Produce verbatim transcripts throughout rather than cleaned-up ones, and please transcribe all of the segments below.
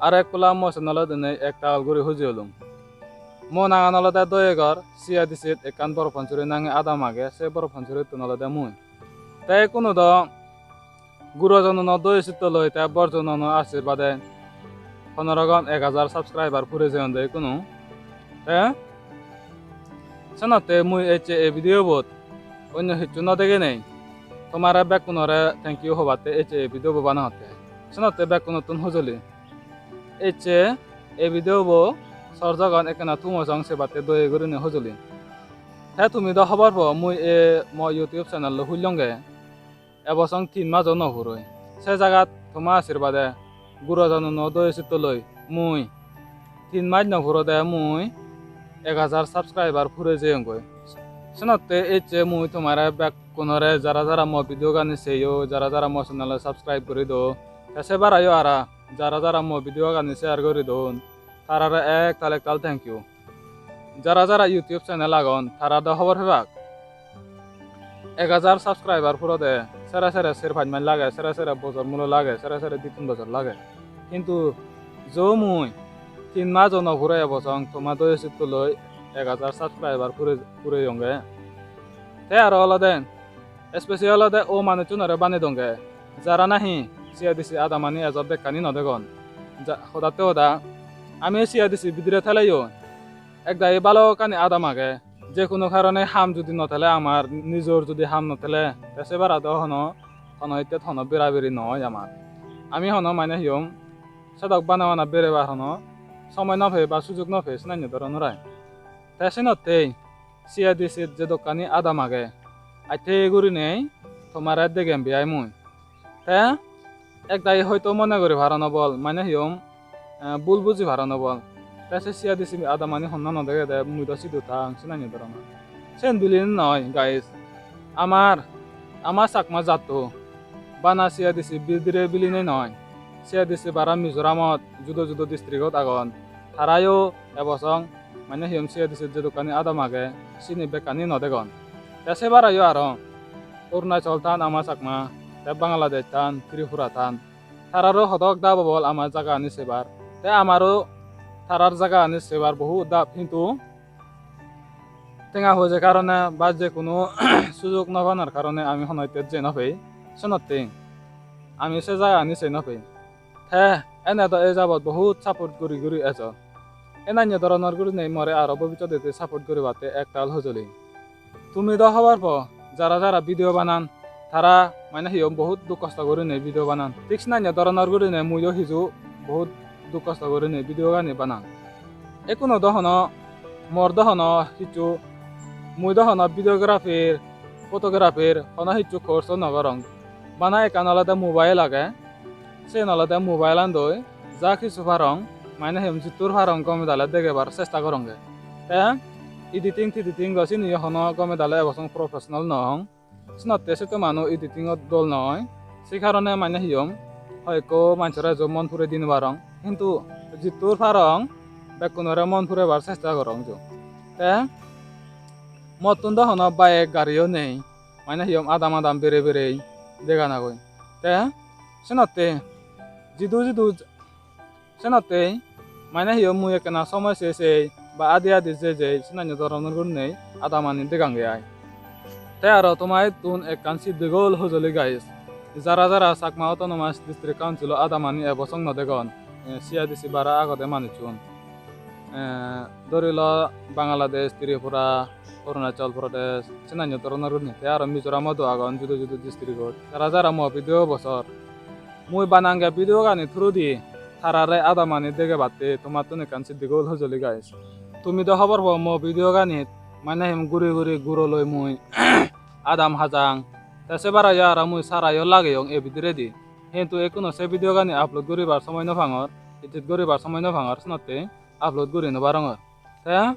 Ar ek polla mo channel-ot dinei ektal guri huji olung. Mo nangan olode Doyegor, C A D C-t ekkan Boro Panchuri nange adam age, se Boro Panchurittun olode mui. Te ikkunu do gurojonuno doi sitto loi te borjonuno ashirbade hono rokom ek hajar subscriber puri jeyonde ikkunu. Te senotte mui ecche ei video bot onyo hissu no degenei tomare bekkunore thank you hobatte ecche ei video bo banaotte. Senotte bekkunottun hojoli. Ecche ei video bo sor jagan ekkena thumo song sebatte doye gurinei hojoli. Te tumi do hobor po mui ei mo YouTube channel lo hullonge. Ebo song tin majo no puroi. Se jagat toma ashirbade gurojonuno doi sitto loi mui tin maj no purode mui ek hajar subscriber pure jeyongoi. Senotte ecche mui tomare bekkunore jara jara mo video gani seyo, jara jara mo channel-o subscribe guri do, te se barayo ara jara jara mo video gani share guri don, tarare ektal ektal thank you. Jara jara YouTube channel agon, tara do hobor pebak. Ek hajar subscriber purode sere sere ser pach mas lage, sere sere bojor mulo lage, sere sere di tin bojor lage. Hintu jo mui tin majo no pure ebo song toma doye sitto loi ek hajar subscriber pure, pureyonge. Te aro olode, especially olode o manuchunore bane donge, jara nahi C A D C adamani ejo bekkani no degon. Ja-, hodatte hoda, ami C A D C bidire theleyo ekdagi balokkani adam age. Je hono karone ham judi no thele, amar nijor judi ham no thele, te se bara do hono, hono hitte hono beraberi no oi amar. Ami hono mane hiyom sedok bana bana berebar hono somoy no pei ba sujog no pei, senanye doronor ai. Te senottei C A D C-t jedokkani adam age, atte gurinei tomare degem biyai mui. Te ekdagi hoito mone guri paron obol, mane hiyom, eh, bul buji paron obol. Te se C A D C adamani honna no degede, mui do sidu tang, senanye doronor. Sen bilinei noi, guys. Amar, ama Chakma jatto bana C A D C bidire bilinei noi. C A D C bara Mizoramot judo judo district-ot agon. Tarayo ebo song mane hiyom C A D C jedokkani adam age, sini bekkani no degon. Te se barayo aro Arunachal than ama Chakma, te Bangladesh than, Tripura than. Tararo hodok dab obol ama jagani sebar. Te amaro tarar jagani sebar bohut dab, hintu tenga poije karone ba je hono sujog no panar karone ami hono hitte jei no pei. Senotte ami se jagani sei no pei. Te ene do ei jabot bohut support guri guri ejon. Enanye doronor gurinei more aro bobissodedi support guribatte ektal hojoli. Tumi do hobor po, jara jara video banan, tara mane hiyom bohut duk kosto gurinei video banan. Thik senanye doronor gurinei muiyo hiju bohut duk kosto gurinei video gani banan. Ekkuno do hono, mor do hono hissu, mui do hono videography-r, photography-r hono hissu course-o no gorong. Bana ekkan olode mobile age, siyen olode mobile-an doi ja hissu parong, mane hiyom jittur parong gome dale degebar chesta goronge. Te editing tiditing do siniyo hono gome dale ebo song professional no ong. Senotte settun mane editing-ot dol noi. Se karone mane hiyom, hoyekko manjore ejo mon pure di no parong. Hintu jittur parong, bekkunore mon purebar chesta gorong jo. Te mottun do hono bike gariyo nei. Mane hiyom adam adam bere bere deganagoi. Te senotte jidu jidu Senottei mane hiyom mui ekkena somoy sei sei ba adi adi jei jei senanye doronor gurinei adamani degange ai. Te aro toma ittun ekkan siddhi gol hojoli guys. Jara jara Chakma Autonomous District Council-o adamani ebo song no degon, eh, C A D C bara agode manuchun. Eh, dhori lo Bangladesh, Tripura, Arunachal Pradesh, senanye doronor gurinei. Te aro Mizoram-o do agon judo judo district-ot. Jara jara mo video bosor. Mui banange video gani through di tarare adamani degebatte tomattun ekkan siddhi gol hojoli guys. Tumi do hobor po mo video ganit mane him guri guri guro loi mui adam hajang. Te se barayo aro mui sarayo lageyong e bidiredi. Hintu ekkuno se video gani upload guribar somoy no pangor, edit guribar somoy no pangor, senotte upload guri no parongor. Te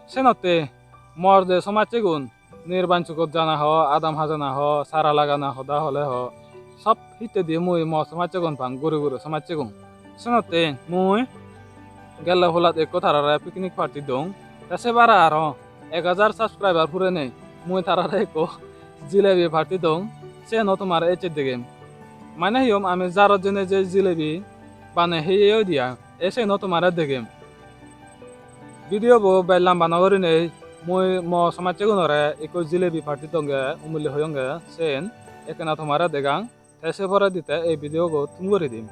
senotte mor je somajjegun nirban sugot jana ho, adam hajana ho, sara lagana hoda hole ho, sob hittedi mui mo somajjegun pang, guri guri somajjegun. Senotte mui gelle polat ekko tarare picnic party dong. Te se bara aro ek hajar subscriber purenei mui tarare ekko jilebi party dong. Siyeno tomare ecche degem. Mane hiyom ami jarot jeinei je jilebi bane heye oide ai. E seno tomare degem. Video bo bej lamba no gurinei mui mo somajjegunore ekko jilebi party donge umuli hoyonge sen ekkena tomare degang. Te se poredi te ei video bo thum guri dim.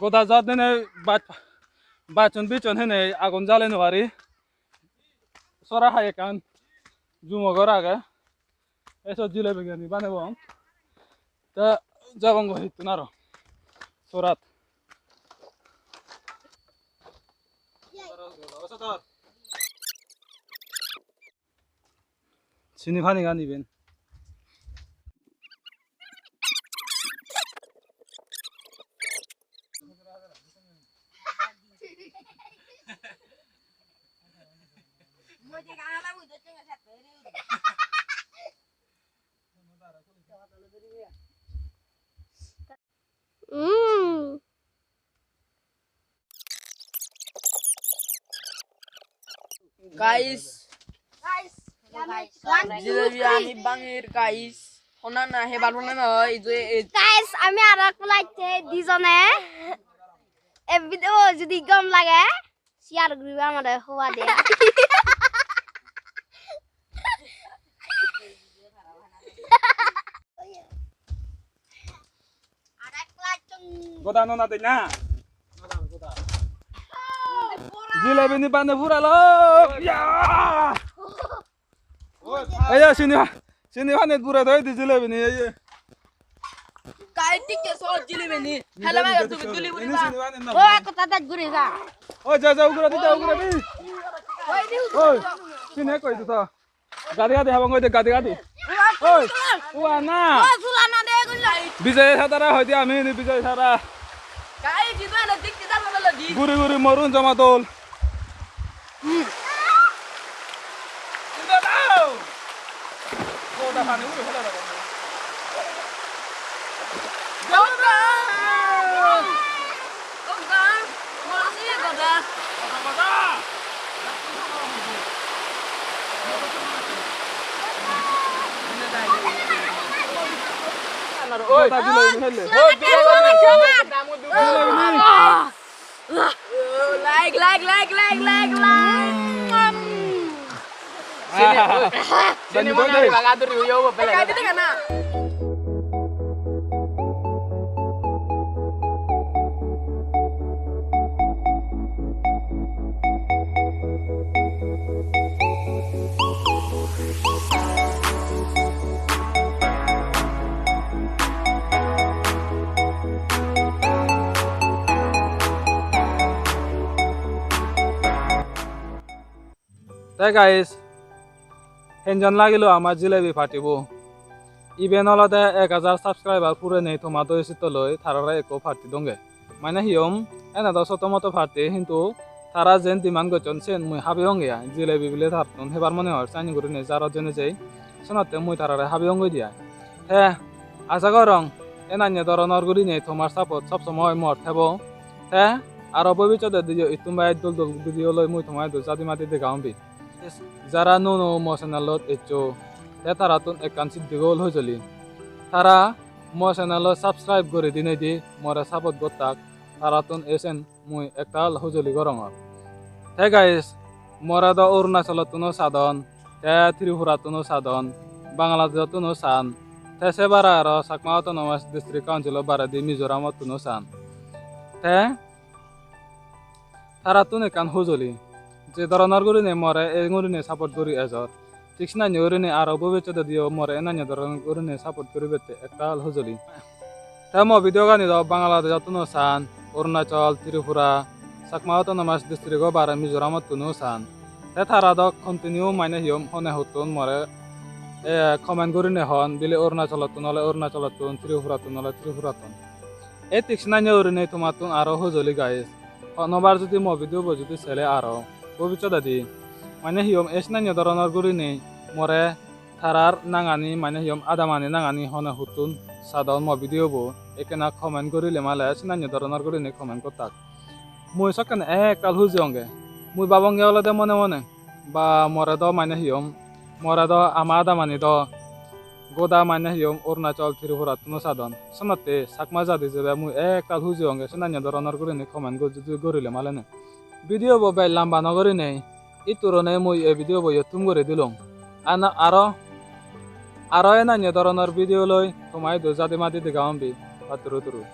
Goda jat hene baj-, bajchon bijchon hene agun jale no pari. Sora hai ekkan jumo ghor age. Ei sot jilebi gani banebong. Te jabongo hittun aro sorat. Sini pani gan iben. Mm. Guys, jilebi ani bangir, guys. Honna na hebar mone noi, ei je, ei guys, ami aro ekko lacche dijone. E video jodi gom lage, share guribe, amare hoba de. Goda nona de na. Jilebi ni bane puralo. Ya! Eye, sini, sini pani pure thoi di jilebi ni, eye. Kai tik ke so jilebi ni. Hala ma tu tuli buri ba. O, ekko ta daj guri ja. O, ja, ja, ugure di, ja, ugure di. Oi, sini koi di ta. Gadi gadi habang hoide gadi gadi. Oi, ua na. Bijay Sara hoide ami ni Bijay Sara. Guri guri morun joma dol. Like, like, like, like, like, like. Sini, sini mo nari baga duri uyo bo pele. Te guys, henjan lagilo ama jilebi party bo. Iben olode ek hajar subscriber purenei tomato sitto loi tarare ekko party donge. Mane hi hom, ene do sotto motto party, hintu tara jen demand gocchon sen mui habeyonge ai. Jilebi bile tattun hebar mone hor, sani gurinei jarot jeinei jei. Senotte mui tarare habeyongoi di ai. Te aja gorong enanye doronor gurinei tomar support sob somoi mor thebo. Te aro bobissote diyo ittun bai dol dol video loi mui toma idu jadi madi dega hombi. Jara nuo nuo mo channelot eccho, te tarattun ekkan siddigol hojoli. Tara mo channelot subscribe guri dinei di more support gottak, tarattun esen mui ektal hojoli gorongor. Te guys, more do Arunachalottun o sadon, te Tripurattun o sadon, Bangladeshottun o san, te se bare aro Chakma Autonomous District Council o baredi Mizoramottun o san. Te tarattun ekkan hojoli, je doronor gurinei more ei gurinei support guri ejor, thik senanye gurinei aro bobissotedio more enanye doronor gurinei support guribette ektal hojoli. Te mo video gani do Bangladeshottun o san, Arunachal, Tripura, Chakma Autonomous District-o bare Mizoramottun-o san. Te tara do continue mane hi hom hone huttun more, eh, comment gurinei hon, bile Arunachalottun ole Arunachalottun, Tripurattun ole Tripurattun. Ei thik senanye gurinei tomattun aro hojoli guys. Honobar judi mo video bo judi sele aro bobissodedi mane hi hom ei senanye doronor gurinei more tarar nangani mane hi hom adamani nangani hone huttun sadon mo video bo ekkena comment gurile male senanye doronor gurinei comment gottak. Mui sokken ektal huji onge. Mui babonge olode mone mone ba more do mane hi hom, more do ama adamani do goda mane hi hom Arunachal Tripurattun-o sadon. Senotte Chakma jadi jebe mui ektal huji onge, senanye doronor gurinei comment gor-, judi gurile malene. Video bo bej lamba no gurinei itturone mui ei video bo iyot thum guri dilung. Ana-, aro, aro enanye doronor video loi toma idu jadi madi dega hombi. Patturu turu.